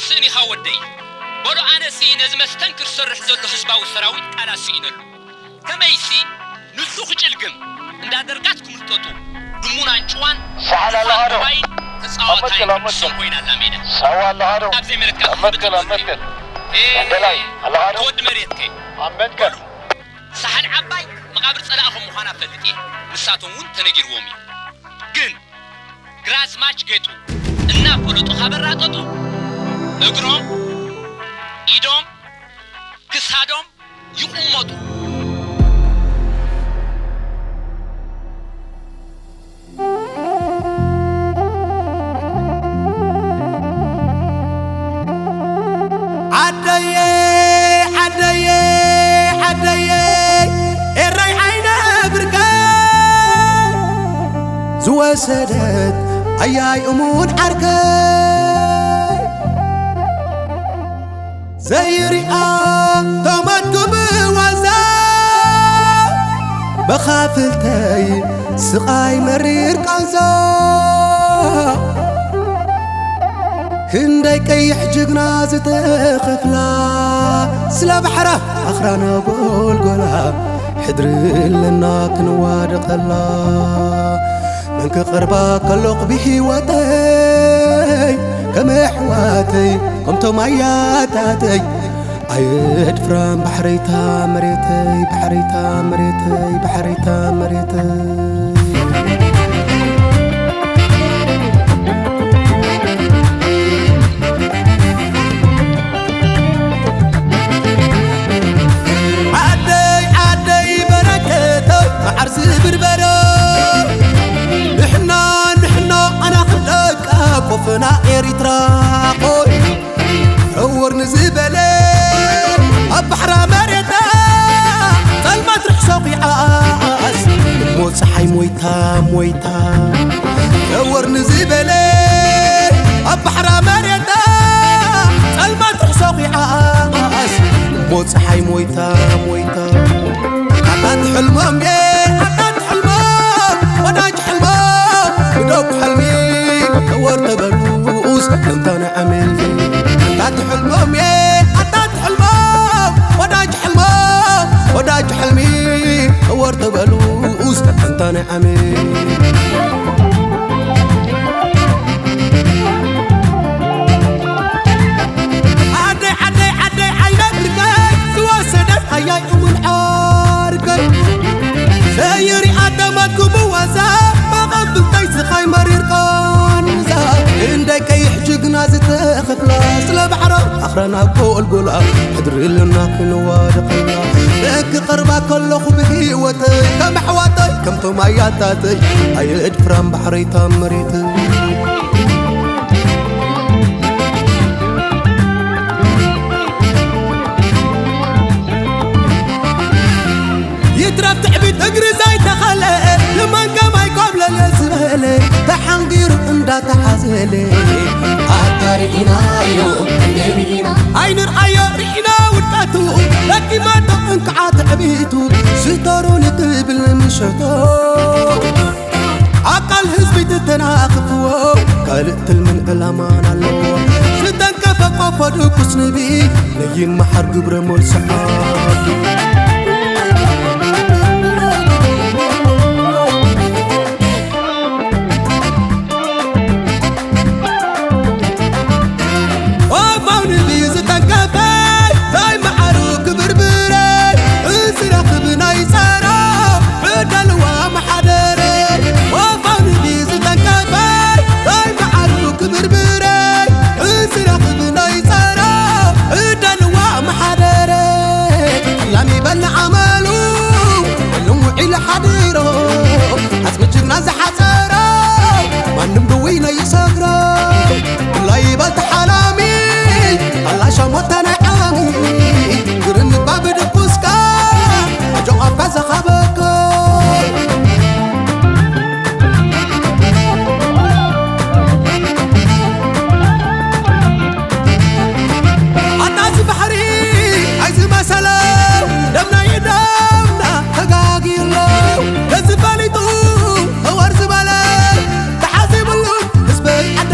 ስእን ኢኻ ወደይ። በሉ ኣነሲ ነዚ መስተንክር ዝሰርሕ ዘሎ ህዝባዊ ሰራዊት ቃላት ስኢነሉ። ከመይሲ ንሱ ክጭልግም እንዳ ደርጋት ክምርጠጡ ድሙን ኣንጭዋን ሳሓል ኣለኻ ዶ? ሞባይል ተጻዋታይ ኣመትክል፣ ኣመትክል። ንሶም ኮይና ኣላ ሜዳ። ሳዋ ኣለኻ ዶ? ኣብ ዘይመለካ ኣመትክል፣ ክትምጥጥ ኣመትክል። እ፣ ወደላይ ኣለኻ ዶ? ተወዲ መሬትከ። ኣመትክል። ሳሕል ዓባይ መቓብር ጸላኢ ከም ምዃና እፈልጥ እየ። ንሳቶም እውን ተነጊርዎም እዩ። ግን ግራዝማች ጌጡ እናፈለጡ ካብ ኣራጠጡ እግሮም፣ ኢዶም፣ ክሳዶም ይቑመጡ። ዓደየ፣ ዓደየ፣ ዓደየ፣ ኤረይ ዓይነ ብርከይ ዝወሰደት ኣያይ እሙን ዓርከይ። ዘይሪኣ ተመግብ ዋዛ መኻፍልተይ ስቓይ መሪር ቃንዛ። ክንደይ ቀይሕ ጅግና ዝተኸፍላ ስለ ባሕራ ኣኽራና ጎልጎላ ሕድሪ ኣለና ክንዋደቐላ። መን ክቐርባ ከሎኹ ብህይወተይ ከም ኣሕዋተይ ከምቶም ኣያታተይ ኣየድፍራን ባሕረይታ መሬተይ፣ ባሕረይታ መሬተይ፣ ባሕረይታ መሬተይ። ዓደይ ዓደይ በረከተይ መዓር ዝብርበረ ንሕና ንሕና ኣና ክንደቃ ኮፈና ኤሪትራ ቆይ። ዕውር ንዝበለ ኣብ ባሕራ መሬታ ጸልማት ርሕሶ ኺዓስ እሞ ጸሓይ ሞይታ ሞይታ። ዕውር ንዝበለ ኣብ ባሕራ መሬታ ጸልማት ርሕሶ ኺዓስ እሞ ጸሓይ ሞይታ ሞይታ። ኣታት ሕልሞም የ ኣታት ሕልሞም ወዳጅ ሕልሞም ብደጉ ሕልሚ ዕውር ተበሉስ ለምታ ንዓመል። ኣታት ሕልሞም የ ኣታት ሕልሞም ወዳጅ ሕልሞም ወዳጅ ሕልሚ ዕውር ተበሉስ ለምታ ንዓመል። ዓደይ ዓደይ ዓደይ ዓይነ ብርከይ ዝወሰደት ኣያይ እውን ዓርከይ ዘይሪኣ ተመግቡ ዋዛ መቐብልተይ ስኻይ መሪር ቃንዛ። ክንደይ ቀይሕ ጅግና ዝተኸፍላ ስለ ባሕራ ኣኽራና ጎልጎላ ሕድሪ ኣለና ክንዋደቐላ። ክቐርባ ከለኹ ብህይወተይ ከም ኣሕዋተይ ከምቶም ኣያታተይ ኣየድፍራን ባሕረይታ መሬተይ። ይትረፍ ትዕቢት እግሪ ዘይተኸለ ንመን ከማይ ኮብለለ ዝበለ ተሓንጊሩ እንዳተሓዘለ ኣታ ርኢናዮ ክንደይ ርኢና ኣይንርኣዮ ርኢና ውድቀቱ ደኪማቶ እንክዓ ትዕቢቱ ዝተሩ ንትብል ንምሸቶ ኣካል ህዝቢ ትተናኽፍዎ ካልእ ትልምን ዕላማን ኣለዎ። ዝተንከፈ ቆፎ ድኩስ ንቢ ነይመሓር ግብረ ሞል ሰዓብ። ቆፎ ንቢ ዝተንከፈ ናይ መዓሩ ክብርብረ እዚ ረኽብ ናይ ጸራ ዕደልዋ መሓደረ ወፋን ቢዚ ተንከፈ ናይ መዓሩ ክብርብረ እዚ ረኽብ ናይ ጸራ ዕደልዋ መሓደረ ላም ይበል ዓመሉ ዕሉም ውዒሉ ሓዲሮ ኣጽሚ ጅግና ዝሓጸሮ ማንም ድውይ ነይሰግሮ ብላይ ይበል ተሓላሚ ኣላ ሸሞተ ናይ ዓሚ ግርም እባ ብድቁስካ ኣጆ ኣፍካ ዘኻበካ ኣታ እዚ ባሕሪ ኣይዝመሰለ ደምና ይደምና ተጋጊሎ ነዚ ፈሊጡ ተወር ዝበለ ተሓሲብሉ ህዝበይ ዓደ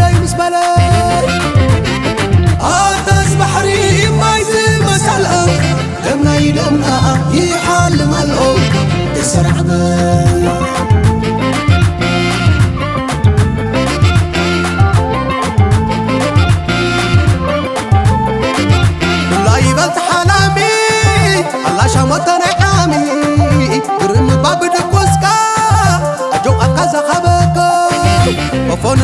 ሆን